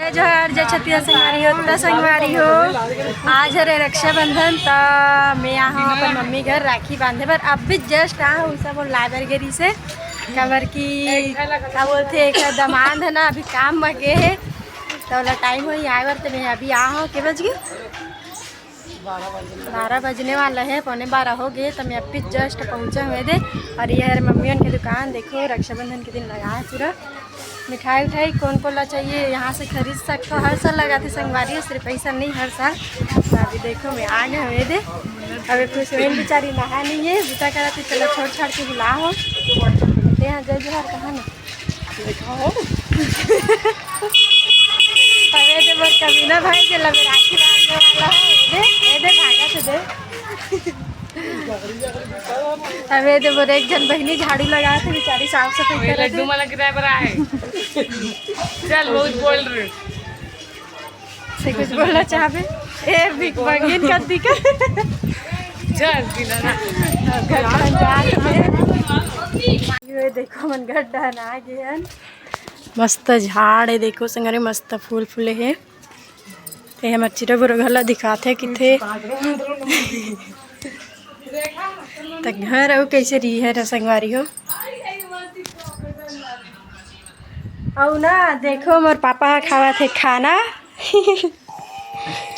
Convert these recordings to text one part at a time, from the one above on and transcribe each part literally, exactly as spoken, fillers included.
जय जोहार, जय छत्तीसगढ़ संगवारी हो, त संगवारी हो, आज हरे रक्षाबंधन, त मैं आ हूँ अपन मम्मी घर राखी बांधे बर। अभी just आ हूँ, सब लाए बर गे रहिसे, काबर कि का बोलथे, एक दमांद है ना, अभी काम म गे हे, त ओला टाइम होही आए बर, त मैं अभी आ हूँ। के बज गे? बारह बजने वाला है, पौने बारह हो गए, तो मैं अभी just पहुँचा हूँ दे। और ये है मम्मी उनकी दुकान, देखो रक्षाबंधन के दिन लगा है पूरा। मिठाई उठाई कौन कौन ला चाहिए, यहाँ से खरीद सकते हो। हर साल लगाथे संगवारी, सिर्फ ऐसा नहीं, हर साल। तो अभी देखो मैं आ गए हूँ दे। अभी खुश हुई बेचारी, नहा नहीं है, जूता करा थी, चलो छोड़ छाड़ के बुला हो। यहाँ जय जोहार कहा ना। देखो। अबे दे मोर कमीना भाई, जे लबे राखी बांधने वाला है। ए दे, ए दे, भागा तो दे। अबे दे मोर एक जन बहिनी झाड़ू लगा थे, बेचारी साफ सफाई कर रही। लड्डू मला गिराए बर आए। चल, बहुत बोल रहे। से कुछ बोलना चाहबे? ए, बिग बगिन कर दी का? चल, बिना ना। घर पंचायत में। ये देखो, मन गड्ढा ना गए हन। मस्त झाड़ है, देखो संगरे, मस्त फूल फूले है। ते हमर चिरबुरा घर ला दिखाथे किथे। त घर अउ कैसे रही है रे संगवारी हो। अउ ना देखो, मोर पापा खावा थे खाना।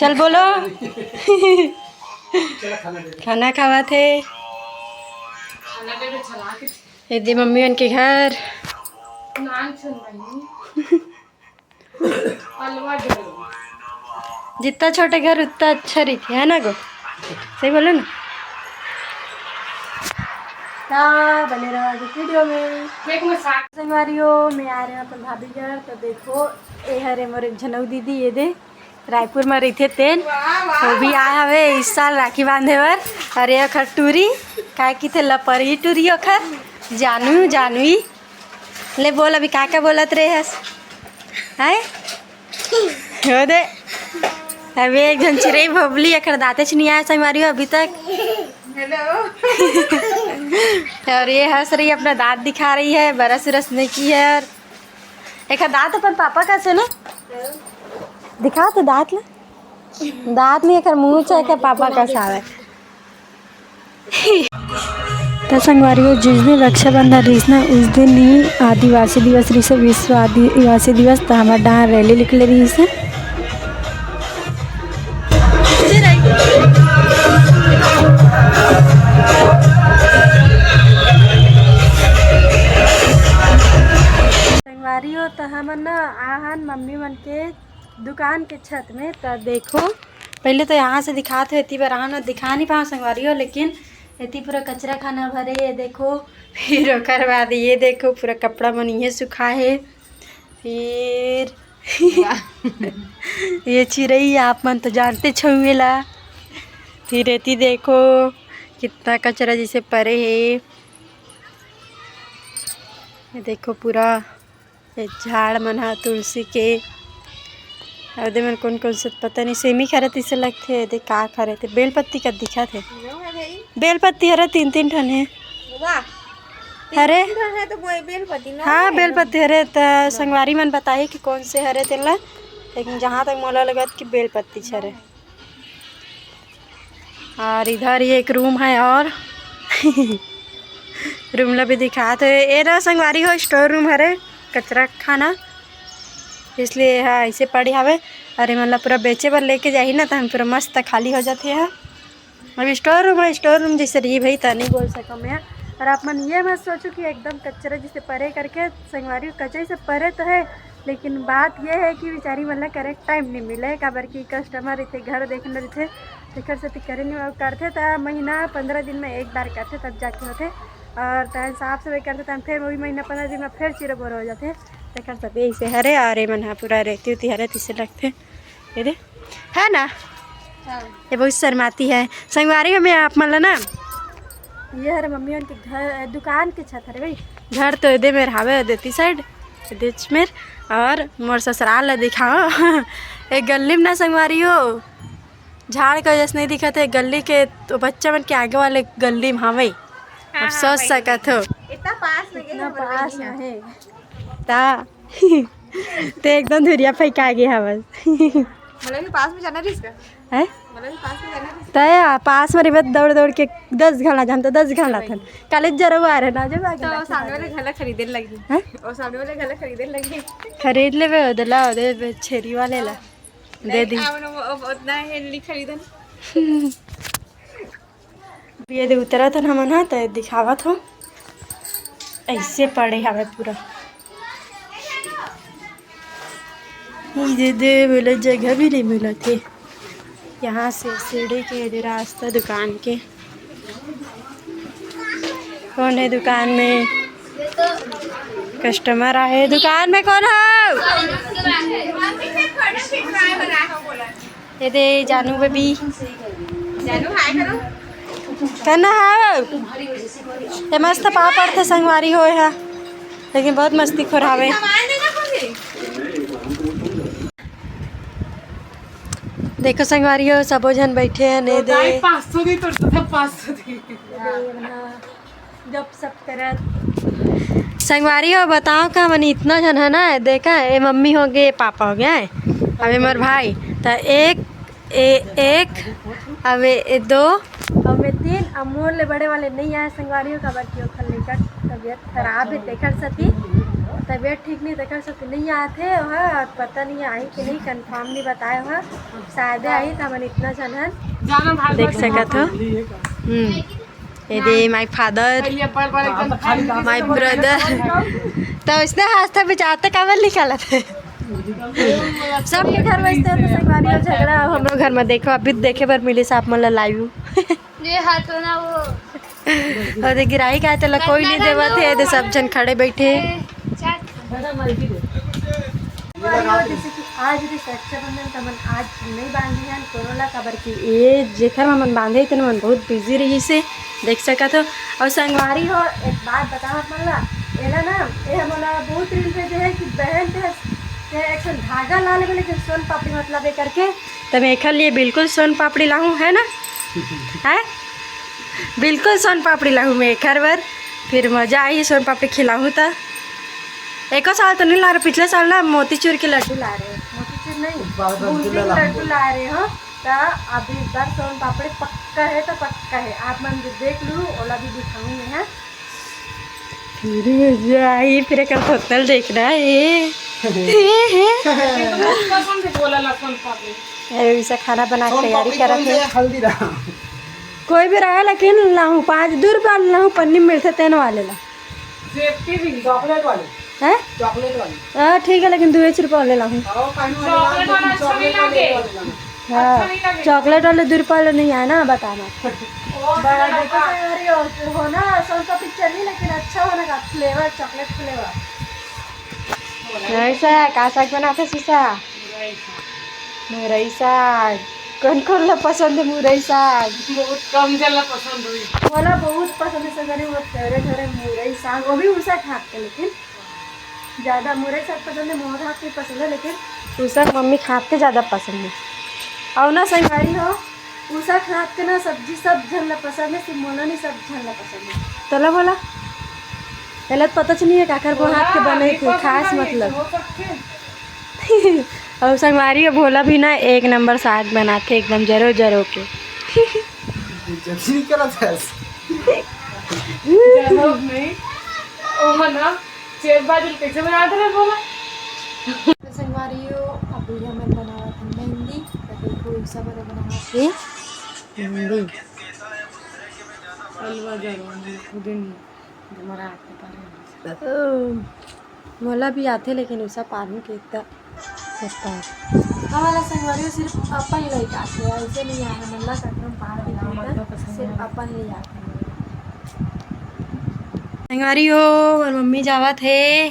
चल बोलो। खाना खावा थे। ये दे मम्मी उनके घर। जितना छोटे घर उतना अच्छा रहिथे, है ना गो? सही बोलो ना। ता बने रहो आज वीडियो में। देख मैं साग संगवारी हो, मैं आ रहे हूँ अपन भाभी घर। तो देखो, ये हरे मोर एक झनऊ दीदी, ये दे रायपुर में रहिथे तेन, वो भी आए हवे इस साल राखी बांधे बर। और ये ओखर टूरी, काय की थे लपरी टूरी ओखर, जानू, जानवी। ले बोल, अभी का का बोलत रहे हस? हैं? हो दे। अबे एक झन चिरई भोबली, एकर दांतेच नहीं आया संगवारी हो अभी तक। हेलो। और ये हंस रही, अपना दांत दिखा रही है, बरस उरस नहीं की है। और एक दांत अपन पापा का से ना, दिखा तो दांत ला। दांत नहीं, एकर मुंह चाहे के पापा का सावे। त संगवारी हो, जिस दिन रक्षाबंधन रहिस ना, उस दिन ही आदिवासी दिवस रहिस, विश्व आदिवासी दिवस। त हमर डाहर रैली निकले रहिस। संगवारी हो, त हमन ना आहन मम्मी मन के दुकान के छत में। त देखो, पहले तो यहाँ से दिखात हो, एती बर आहन दिखा नहीं पाओ संगवारी हो, लेकिन एती पूरा कचरा खाना भरे, ये देखो। फिर ओकर बाद ये देखो, पूरा कपड़ा मन इहे सुखा है। फिर ये चिरई आप मन तो जानते छउए ला। फिर एती देखो, कितना कचरा जैसे परे है। ये देखो पूरा ये झाड़ मन ह तुलसी के, अउ दे मन कोन कोन से पता नहीं, सेमी खरे तइसे लगथे, दे का खरे ते, बेल पत्ती का दिखत हे। बेल पत्ती हरे तीन तीन ठन हे। वाह। हरे? तीन ठन हे तो वो बेल पत्ती ना हाँ, हे। बेल पत्ती हरे, त संगवारी मन बताही कि कोन से हरे तेला, लेकिन जहाँ तक मोला लगत कि बेल पत्ती हरे। और इधर ये एक रूम है और रूम ला भी दिखात हे। ए रहा संगवारी हो, स्टोर रूम हरे, कचरा खाना, इसलिए यहाँ ऐसे पड़े हवे। और ये मतलब पूरा बेचे बर लेके जाही ना, तो हम पूरा मस्त खाली हो जाते हैं। अब स्टोर रूम है, स्टोर रूम जैसे रही भाई, तो नहीं बोल सका मैं। और आप मन ये मत सोचो कि एकदम कचरा जैसे परे करके, संगवारी कचरा से परे तो है, लेकिन बात ये है कि बेचारी मन ला करेक्ट टाइम नहीं मिले, काबर कि कस्टमर इथे घर देखना रहिथे, तेकर सेती करे नहीं, अउ करथे त महीना पंद्रह दिन में एक बार करथे, तब जाके होथे। और तहन साफ सफाई करथे, तहन फिर वही महीना पंद्रह दिन में फिर चिरो बोरो हो जाथे, तेकर सेती ऐसे हरे। और ये मन ह पूरा रेती उती हरे तइसे लगथे, ये दे, है ना? हाँ। ये बहुत शर्माती है संगवारी हो। मैं आप मन ला ना, ये हरे मम्मी उनके घर, दुकान के छत हरे भाई। घर तो एदे मेर हावे, देती साइड, एदेच मेर। और मोर ससुराल ला दिखाओ। एक गली में ना संगवारी हो, झाड़ के वजह से नहीं दिखत हे, गली के तो बच्चा मन के आगे वाले गली में हावे। हाँ, अब हाँ, सोच वही। सकत हो। इतना पास में गए इतना हमारे पास वही में है। है। ता ते एकदम धुरिया फेंका गे हवस। मतलब कि पास में जाना रिस्क है। हैं? मतलब कि पास में जाना रिस्क। तय पास में रिबत दौड़ दौड़ के दस घंटा जान तो दस घंटा थन। कॉलेज जरूर आ रहे ना जब आगे तो बैठे सामने बैठे। वाले घला खरीदे लगी। हैं? और सामने वाले घला खरीदे लगी। खरीद लेबे, ओदे ला, ओदे छेरी वाले ला। दे नहीं, दी। अब वो, अब उतना हेलनी खरीदन। ये दे उतरत हन हमन ह, त दिखावत हो, ऐसे पड़े हवे पूरा। ये दे, दे, बोले जगह भी नहीं मिलत हे। यहाँ से सीढ़ी के ये दे रास्ता दुकान के। कौन है दुकान में? कस्टमर आए दुकान में, कौन हो? ये दे जानू बेबी। जानू, हाय करो। कहना है ये मस्त पापड़ थे संगवारी होए है, लेकिन बहुत मस्ती खोर हावे। देखो संगवारी हो, सबो झन बैठे हैं ने दे। पाँच सौ दी तो सब पाँच सौ दी। गप सप करत। संगवारी हो, बताओ का मनी इतना झन है ना, देखा, ए मम्मी हो गए, पापा हो गया है, अबे मोर भाई, त एक, ए, एक, अबे ए दो, अबे तीन, अब मोर ले बड़े वाले नहीं आए संगवारी हो, काबर कि ओखर लेकर तबीयत खराब है, तेखर सती तबीयत ठीक नहीं, तेखर सती नहीं आए थे, वह पता नहीं आई कि नहीं, कंफर्म नहीं बताए हुआ, शायद आई, त हमन इतना झन हन देख सकत हो। हम्म। ये दे my father, my brother। तो इसने हाथ था बिचारते काबर निकालत है। सबके घर में इस तरह से संगवारी और झगड़ा, अब हमरो घर में देखो, अभी देखे बर मिली आप मन ला लाइव। ये हाथ ना वो। और दे गिराही का तेला कोई नहीं देवत है, दे सब झन खड़े बैठे। संगवारी हो, जैसे कि आज भी रक्षाबंधन त हमन आज नहीं बांधे हन कोनो ला, काबर कि ए जेखर में मन बांधे तेन मन बहुत बिजी रही से देख सकत हो। और संगवारी हो, एक बात बताओ आप मन ला, एला ना, ए हमन ला बहुत रील भेजे है कि बहन ते, ते एक ठन धागा ला लेबे, लेकिन सोन पापड़ी मत लाबे करके, त मैं एखर लिए बिल्कुल सोन पापड़ी लाहूँ, है ना? है, बिल्कुल सोन पापड़ी लाहूँ मैं एखर बर, फिर मजा आई सोन पापड़ी खिलाहूँ त। एको साल तो नहीं ला रहे, पिछले साल ना मोतीचूर के लड्डू ला रहे, मोतीचूर नहीं, बूंदी के लड्डू ला रहे हो। त अभी इस बार सोन पापड़ी पक्का है, तो पक्का है, आप मन भी देख लू, ओला भी दिखाऊँ मैं, हाँ। फिर मजा आई, फिर एकर होटल देखना है। ए, ए, ए। लेकिन तो बहुत पसंद है बोला ला सोन पापड़ी। ए, वैसा खाना बना के तैयारी करत है। हल्दीराम। कोई भी रहा, लेकिन लाहूँ, पाँच, दू रुपया लाहूँ, पन्नी में मिलते तेन वाले ला। सेफ्टी भी, चॉकलेट वाली। हैं? चॉकलेट वाली। हाँ, ठीक है, लेकिन दू एक रुपया ले लाहूँ। और कहीं वाले चॉकलेट वाला अच्छा नहीं चॉकलेट लगे। वाले लाना। हाँ, अच्छा नहीं लगे। चॉकलेट वाले दू रुपया वाले नहीं आए ना, बताना। बड़ा देखो, अरे, हो ना, सोन पापड़ी चली, लेकिन अच्छा होना का फ्लेवर, चॉकलेट फ्लेवर। ऐसा है, का साग बनाते सीसा? मुरई साग। कौन कौन ला पसंद है मुरई साग? बहुत कम जन ला पसंद हुई। मोला बहुत पसंद है, संगवारी, मोर फेवरेट हरे मुरई साग, वो भी उषा खात के, लेकिन ज्यादा मुरई साग पसंद है, मोर हाथ के पसंद है, लेकिन उषा मम्मी खात के ज्यादा पसंद है। और ना संगवारी हो, उषा खात के ना सब्जी सब झन ला पसंद है, सिर्फ मोला नहीं, सब झन ला पसंद है। तोला बोला, गलत पता च नहीं है काकर को हाथ के बने थे, खास मतलब। और संगवारी हो, भोला भी ना एक नंबर साग बनाथे, एकदम जरो जरो के। जल्दी नहीं करत है। जरूर नहीं। ओ ना, चेत बाजू कैसे बनाते रहे भोला? तो संगवारी हो, अभी हमन बनावत हन मेहंदी, तो देखो, ई सब बनावत हे मेहंदी। हलवा जरूर, खुद ही नहीं। ओ, मोला भी आथे, लेकिन उषा पानी के इतना होता है। हमारा संगवारी सिर्फ अपन लइका आथे, ऐसे नहीं आए, हमन ला ककरो पार दिखाई ना, सिर्फ अपन ले आथे। संगवारी हो, और मम्मी जावत हे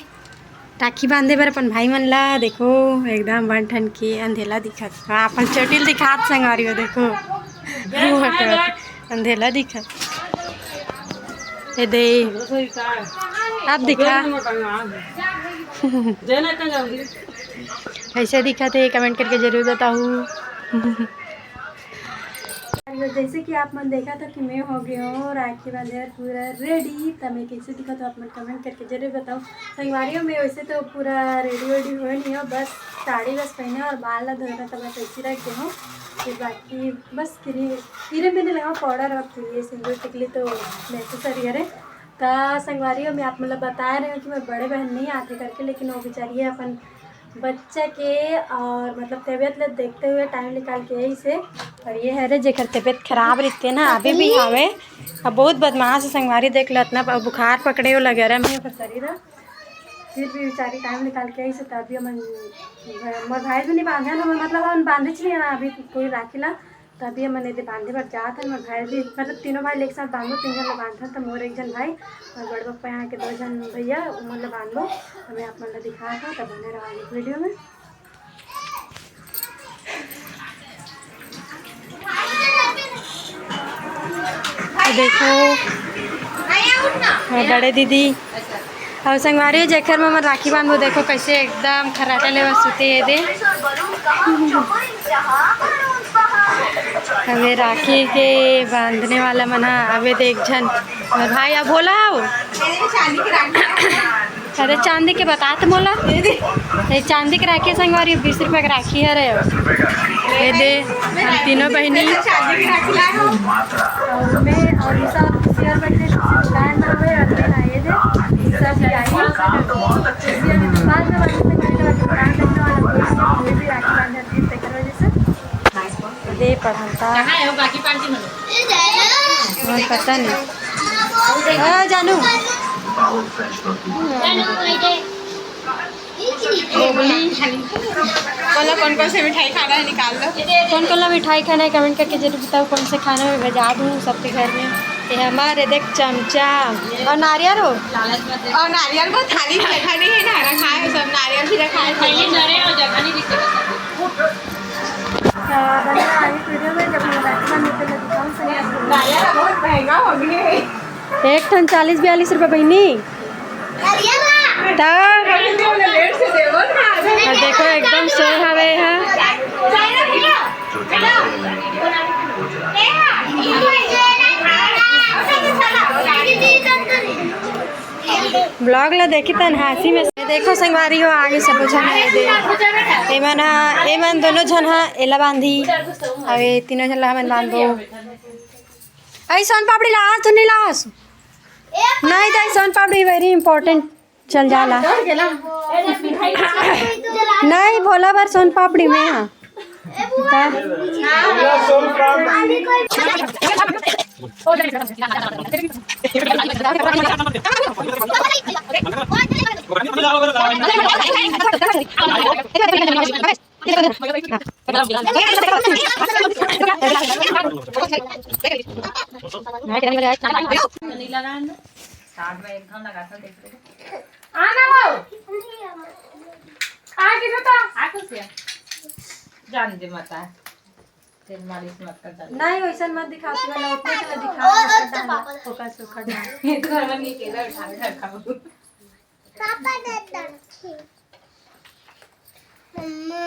राखी बांधे बर अपन भाई मन ला। देखो, एकदम बन ठन के अंधेला दिखत। हाँ, अपन चोटी ल दिखात संगवारी हो, देखो। अंधेला दिखत। ए दे। आप दिखा। कैसे दिखत हे, comment करके जरूर बताहू। तो जैसे कि आप मन देखा था कि मैं हो गई हूँ राखी बांधे और पूरा रेडी। तो मैं कैसे दिखा तो आप मन कमेंट करके जरूर बताओ। संगवारी हो, मैं वैसे तो पूरा रेडी वेडी हो नहीं हो, बस साड़ी बस पहने और बाल ला धोए रहा था, बस ऐसे रख गए हूँ। फिर बाकी बस क्रीम, क्रीम भी नहीं लगा, पाउडर और ये सिंदूर टिकली तो नेसेसरी है। तो संगवारी हो, मैं आप मतलब बताए रहे हूँ कि मैं बड़े बहन नहीं आते करके, लेकिन वो बेचारी है अपन बच्चा के और मतलब तबीयत ले देखते हुए टाइम निकाल के यही से। और ये है रे जेकर तबीयत खराब रहते ना, अभी भी हवे। अब बहुत बदमाश है संगवारी, देख लो इतना ब-, बुखार पकड़े हो लगे रहे मैं ओकर शरीर है। फिर भी बेचारी टाइम निकाल के यही से, तभी हमन मोर भाई भी नहीं बांधे ना, मतलब हम बांधे नहीं ना अभी कोई राखी ला। तभी हमन एदे बांधे बर जात हन। मोर भाई भी मतलब तीनों भाई एक साथ बांधो, तीन जन ला बांधन, तो मोर एक जन भाई और बड़ पप्पा यहाँ के दो जन भैया, उमन ला बांधो। तो मैं आप मन ला दिखात हूँ, तो बने रहो आगे वीडियो में। ये देखो, मोर बड़े दीदी और संगवारी जेकर में हमन राखी बांधबो, देखो कैसे एकदम खर्राटा लेवा सुते हे दे। हमें राखी के बांधने वाला मन हा, अबे देख झन मोर भाई अब बोला हो। अरे चांदी के बता तो मोला। ये चांदी के राखी संगवारी, बीस रुपया के राखी है रे। ये दे, हम तीनों बहनी। और मैं और निशा और खुशी और बैठे, खुशी दुकान में हुए और मैं ना ये दे, निशा भी आई। खुशी अभी दुकान में वाली से कहीं वाली दुकान देखने वाला कोई नहीं, हमें भी राखी बांधे थे, तेकर वजह से। दे पढ़ता। कहाँ है वो बाकी पार्टी में? हमें पता नहीं। हाँ, जानू। बोलो, कौन कौन से मिठाई खाना है, निकाल लो। कौन कौन ला मिठाई खाना है, कमेंट करके जरूर बताओ, कौन से खाना मैं भेजा दूँ सबके घर में। ये हमारे देख चमचा और नारियल हो। और नारियल को थाली में रखा नहीं है ना, रखा है सब, नारियल भी रखा है। पहले जरे और जगह नहीं दिखते। तो बने रहा आगे वीडियो में, जब मैं मैक्सिमम होटल में दिखाऊँ सही। नारियल बहुत महंगा हो गया है। एक ठन चालीस बयालीस रुपये बहिनी। तो लेट से देवो ना। और देखो एकदम सोए हवे है। ब्लॉग ला देखी तन हाँसी में से। देखो संगवारी हो, आगे सब झन है दे। एमन हा, एमन दोनों झन हा एला बांधी। अबे तीनों झन ला हमन बांधबो। आई सोन पापड़ी लास, तू नहीं लास? नहीं दाई, सोन पापड़ी very important। चल जाला। नहीं भोला बर सोन पापड़ी में हाँ। आना हो। आ गिरो तो। आ कुछ या। जान दे माता। तेल मालिश मत कर, जान दे। नहीं, वैसा मत दिखा, अपना उठने के लिए दिखा, ओ, ओ, ओकर तो डाला, पापा। ओकर सुखा डाला। ये तो घर में नहीं केला उठा के रखा हूँ। पापा ने डांटी। मम्मा।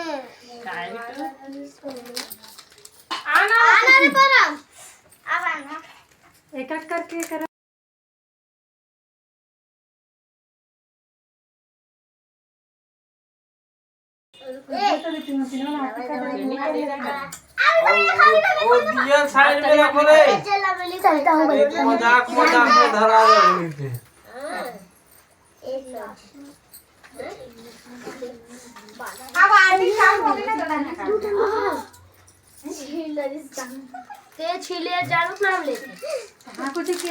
काय बेटा? आना। आना रे परम। अब आना। एक एक करके करा। वो, वो दिया साइड में रखो रे। चलता हूँ भाई। एक मजाक, मजाक में धरा रहे थे। अब आदमी काम हो गया ना, दादा ने काम। छीले जानू नाम लेते। हाँ, कुछ के।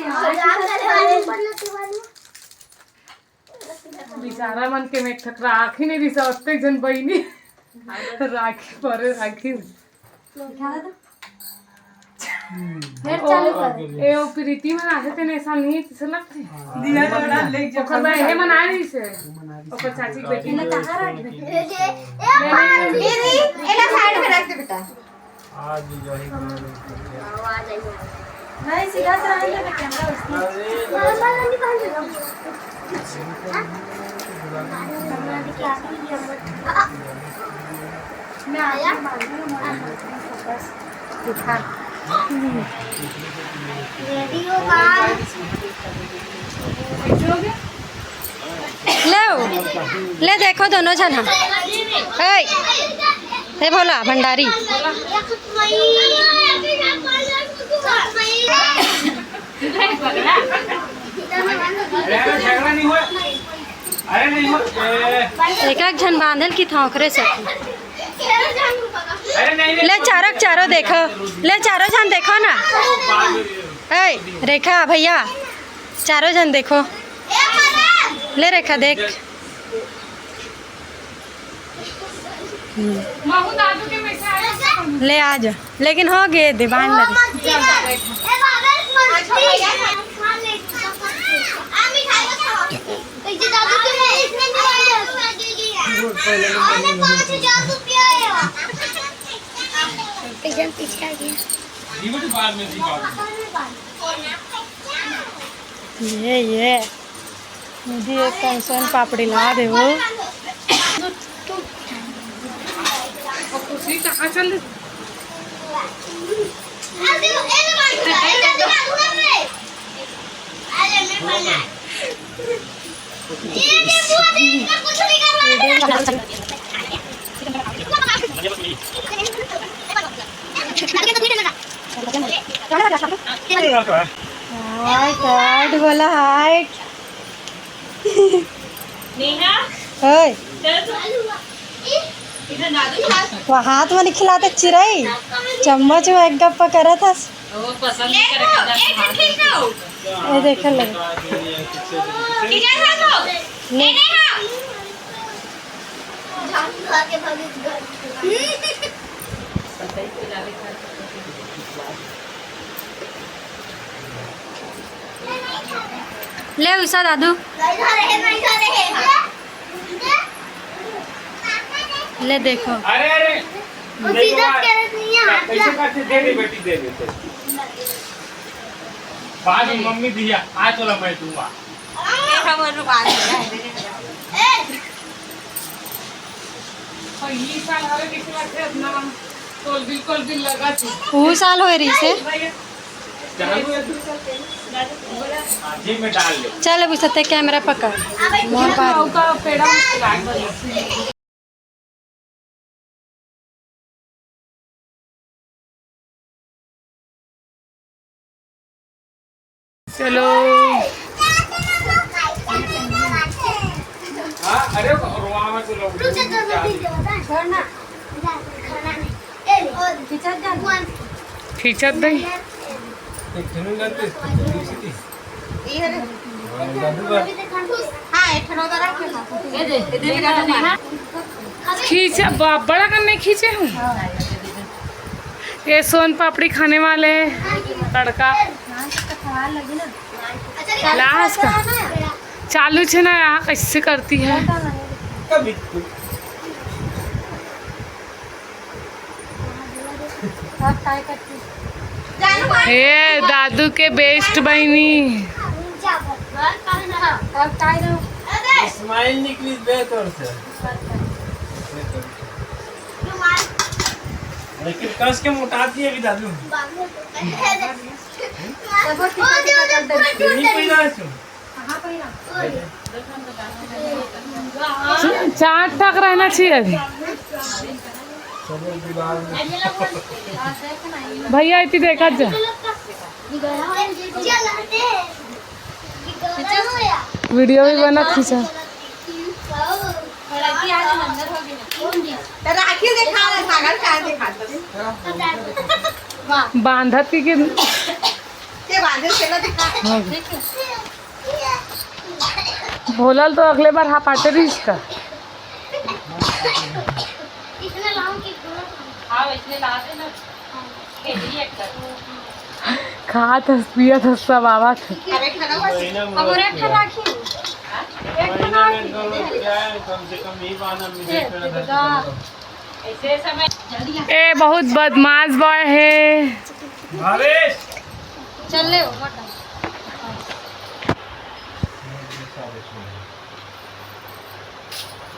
बेचारा मन के में एक ठक राखी नहीं रिहिस, ओतके झन बहिनी राखी परे राखी। फिर चालू कर। ए, ओ प्रीति मन आथे तेने ऐसा नहीं, ऐसा लगथे। दिया जरा ले जा। ओकर बहन मन आ रही से। ओकर चाची के बेटी। इन्हें कहाँ रख दे? ए, ए, एला साइड में रख दे बेटा। आज यही नहीं, सीधा से रहने दे, कैमरा उसमें। मैं आया। बस दिखा। ले, ले देखो दोनों झन ह। ए, ए भोला भंडारी। अरे, अरे, झगड़ा नहीं हुआ। अरे, नहीं हुआ। ए। एक एक झन बांधल की था ओकरे से। अरे, नहीं, नहीं। ले चारों के चारों देखो, ले चारों झन देखो ना। ए रेखा भैया, चारों झन देखो। ले रेखा देख। हम्म। ले आ जा, लेकिन हो गे दीवान लगे। ये, ये। मुझे एक कन सोन पापड़ी ला दे वो। हाइट, हाइट बोला, हाइट। नेहा, ओए। चल तू। इधर ना दो, हाथ। वो हाथ में नहीं खिलाते चिरई, चम्मच में एक गप्पा करत हस। वो पसंद नहीं करे, एक ठो ठीक हो। ये देख ले। किधर है वो? नहीं। ये नहीं है। झाड़ू लगा के भागी घर। ले उषा दादू। ले देखो। अरे, अरे। वो देखो सीधा बात। करे नहीं है, हाथ कैसे ला। करके दे दे बेटी, दे दे, दे। बाद में मम्मी दिया, आज वाला मैं दूंगा। देखा वो रुमाल दिया है, दे दे। ए! और ये साल हवे किसी बात है अपना तोल बिल, तोल बिल लगा थी। वो साल होए रहिसे। चालू है तू। आधी में डाल ले। चल अब उसे कैमरा पकड़। मोर पार। का पेड़ा लाग गया। चलो। हाँ, अरे, रोआवा से लोग। छोड़ ना। खींचत दे। एक ठन जाते, हाँ, एक ठन उधर रखे। खींचा, ब-, बड़ा कन नहीं खींचे हूँ। ये सोन पापड़ी खाने वाले हैं, तड़का। लास्ट का चालू छे ना, यहाँ कैसे करती है। हे दादू के बेस्ट बहिनी। स्माइल निकली बे तोर से। लेकिन कस के मोटा दिए अभी दादू। यही पहिला है तू। चार ठक रहना चाहिए अभी। भैया इतनी देखा जा। वीडियो भी बना खींचा। राखी दिखा रहा, सागर का दिखा। बांधत की के के बांधे से ना दिखा। भोला ल तो अगले बार हाफ आटे रहिस का। इसमें लाऊं कि हाँ, इसमें ला दे ना। खेलिए एक बार। खात हस, पियत हस, सब आवत हस। अब एक ठन बस, हम और एक ठन राखी। एक ठन राखी। कम से कम ये बांधा मुझे। ए, बहुत बदमाश बॉय है। भावेश। चल ले, वो मत डाल।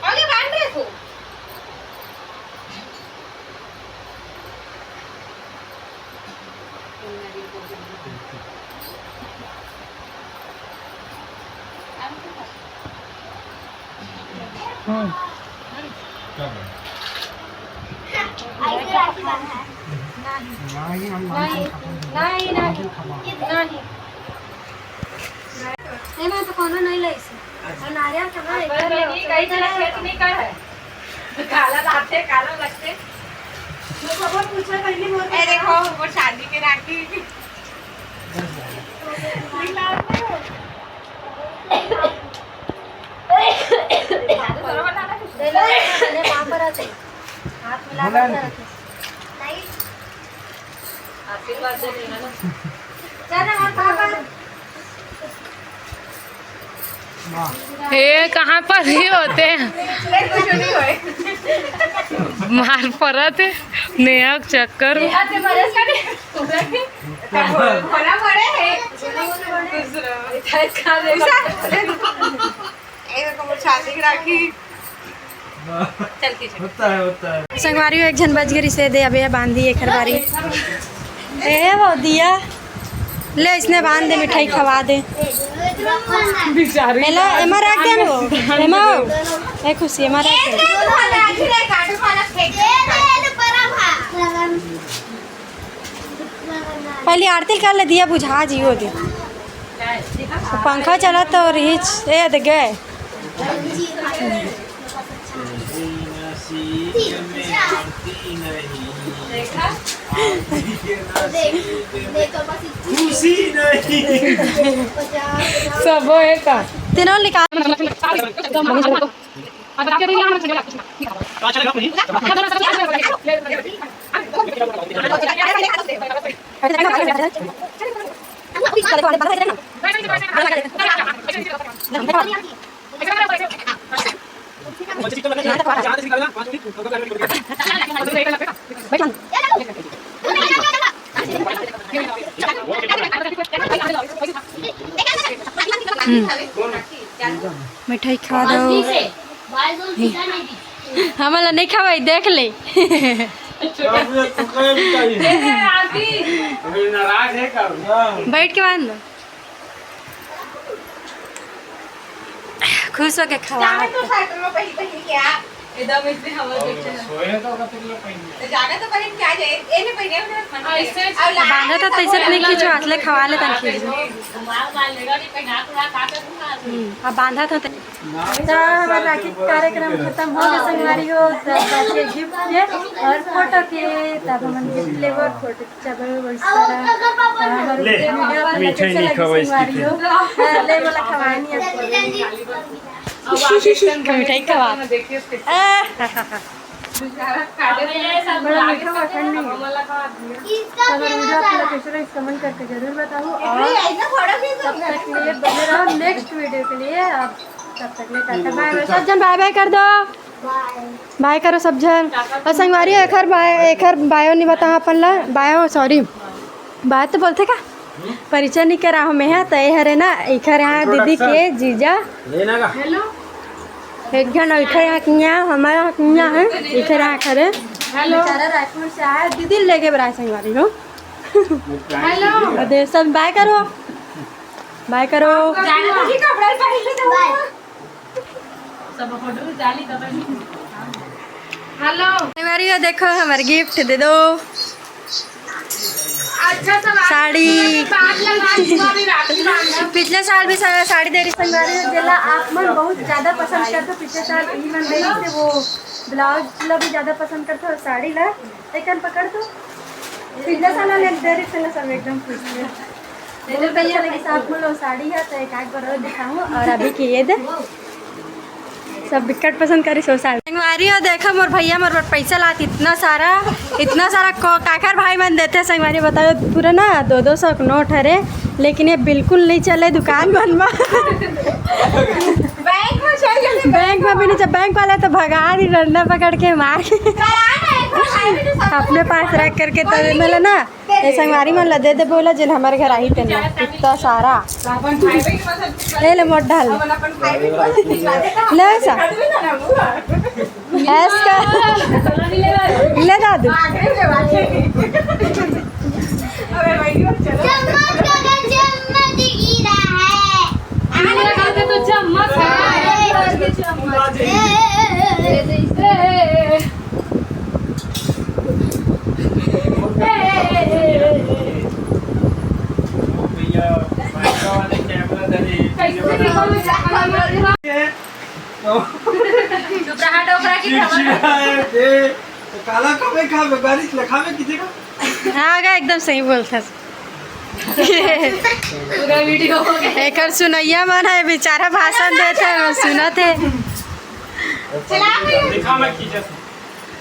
आगे बांध रहे थे। हम्म। नहीं, नहीं, नहीं, नहीं। एमा तो कोनो नहीं लइस। और नारियल खाना एक बार नहीं, कहीं से खेत नहीं कर है। काला लाते, काला लगते। तो खबर पूछा पहले मोर ए, देखो, वो शादी के राखी। ले लो, ले, पाँव पर आते। हाथ मिला बोला कर नहीं। रखे। आशीर्वाद दे देना ना। चल ना, हाथ पाँव पर। वाह। ये कहाँ पर ही होते हैं? ये कुछ नहीं होए। मार परत है, नेहा के चक्कर में। नेहा से मरे इसका नहीं। भोला मरे है। दूसरा। दूसरा। एक रकम छाती की राखी। चल खींच। होता है, होता है। संगवारी हो, एक झन बच गे से दे, अबे बांधी एकर बारी। ए वो दिया, ले इसने बांध दे, मिठाई खवा दे। बेचारी। एला, एमा रख दे न वो। एमा, ए खुशी, एमा रख दे। पहले आरती कर ले, दिया बुझा जी वो दे। पंखा चला तो रिच, ए दे गए। खुशी नहीं। सब है का? तीनों निकाल। हम्म। मिठाई खा दो। हमन ला नहीं खवाई, देख ले। नाराज है का? बैठ के बांध दो। खुश होके खवा। जाने तो साइकिल में पहली पहली क्या? एकदम इतने हवा और देखे ना। सोए तो कब तक लोग पहन तो जाने तो पहन क्या जाए? ये नहीं पहने, उन्हें मन हाँ, में। इससे अब लाए बांधा था तो ऐसे नहीं खींचो, हाथ ले खवा ले तन खींच। मार मार लेगा, नहीं पहना तो रहा, खा कर दूंगा। हम्म, अब बांधा था तो। तो हमारा राखी कार्यक्रम खत्म हो गया, संगवारी हो, तब बचे गिफ्ट के और फोटो के, तब हमन गिफ्ट लेबो और फोटो खींचबो बहुत सारा। तो हमारे ले, वीडियो अपन मीठा ही कैसे नहीं लगे, खवाई, संगवारी हो? हाँ, ले बोला खवाए नहीं आपको। मिठाई खवा। बड़ा मीठा वाटन नहीं है। अगर वीडियो आपको कैसे लगी, कमेंट करके जरूर बताओ और तब तक के लिए बने रहो नेक्स्ट वीडियो के लिए। आप तब तक के लिए टाटा बाय बाय, सब जन बाय बाय कर दो। बाय करो सब जन। और संगवारी, एखर बाय, एखर बायो नहीं बताओ अपन ला, बायो, सॉरी, बात तो बोलते का? परिचय नहीं करा हूँ मैं, हाँ, तो ये हरे ना, इखर यहाँ दीदी के जीजा। लेना का? हेलो। एक जन इखर यहाँ किया, हमारा यहाँ किया है, इखर यहाँ करे। हेलो। बेचारा रायपुर से आया, दीदी लेके बड़ा संगवारी हो। हेलो। अरे सब बाय करो, बाय करो। जाना तो जी कपड़ा पहन ले जाओ। सब फोटो खिंचा ली तब। हेलो। हमारी ये देखो, हमारे गिफ्ट दे दो। अच्छा, सब साड़ी। बात लगा, दुआ भी राखी बांधा। पिछले साल भी सा-, साड़ी दे रही संगवारी हो, जेला आप मन बहुत ज्यादा पसंद करते हो। पिछले साल ई मन दे रही थे, वो ब्लाउज ला भी ज्यादा पसंद करते हो और साड़ी ला। एक कन पकड़ तो। पिछला साल ले दे रही थी ना सब एकदम खुश थे। बहुत अच्छा लगी साथ में लो साड़ी है तो एक आध बार और दिखाऊं और अभी की ये दे सब बिकट पसंद करी सो साड़ी। संगवारी हो देखो मोर भैया मोर बर पैसा लात इतना सारा, इतना सारा को-, काकर भाई मन देते संगवारी बताओ पूरा ना दो दो सौ के नोट हरे, लेकिन ये बिल्कुल नहीं चले दुकान मन में। बैंक में चल गए। बैंक में भी नहीं चल, बैंक वाले तो भगा दी डंडा पकड़ के मार के। अपने पास रख करके तो मतलब ना ये संगवारी मन ला दे दे बोला जिन हमारे घर आई तेन ला इतना सारा। ले ले मोट डाल। ले ऐसा। ले दादू। चम्मच का, चम्मच। चुप रहा, डोकरा की खबर। चिड़चिड़ा है, दे। तो काला कमे खावे, गाड़ी ले खावे की जगह। हाँ गा, एकदम सही बोलथस। पूरा वीडियो हो गया। एकर सुनैया मन है, बेचारा भाषण देत है, सुनत है। दिखा, मैं खींचत हूँ।